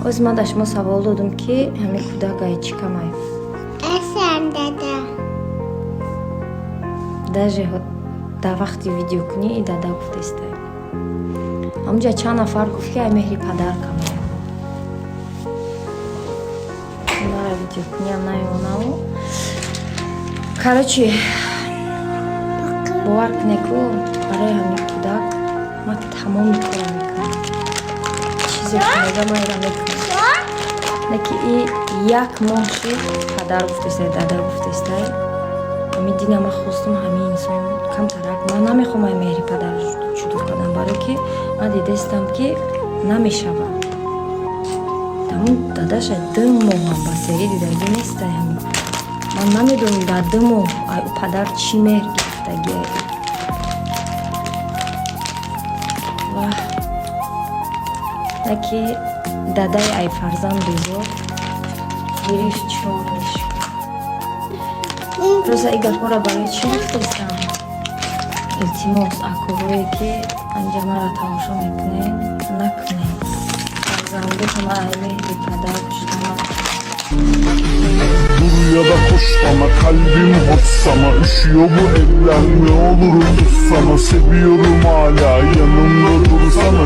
Оз ман да шумо савол додум, ки ҳамин кӯдак ай чӣ камай? Асан дада. Даже дар вақти видеокунӣ и дада гуфтестай. Ҳамунҷа чанд нафар гуфт, ки ай меҳри падар камай. Мара видеокуниам наёнаву, короче, бовар кунед, ку барои ҳамин кӯдак ман тамоми кора мекунам. Чизе ки мега, ман ира мекунам. Леки и як моҳ шид, падар гуфтестай, дада гуфтестай. Ҳамин дина ман хостум, ҳамин инсон камтарак, ман намехоҳам ай меҳри падар ҷудо кардан, барое ки ман дидастам, ки намешавад. Тамом дадаша 2 моҳам ба серӣ дидагӣ нестай. Ҳамин ман намедонам, дар 2 моҳ ай ӯ падар чӣ меҳр гирифтагиай. Ва яки дадаи ай фарзанд безор гирифт, чор мешуд. Просто и гапҳоро барои чӣ гуфтестам? Илтимос, акоҳое ки анҷа маро тамошо мекунед, накунед фарзандотона ай меҳри падар ҷудо. Dur ya da koş bana, kalbim hoş sana. Üşüyor bu eller, ne olur tutsana. Seviyorum hala, yanımda dursana.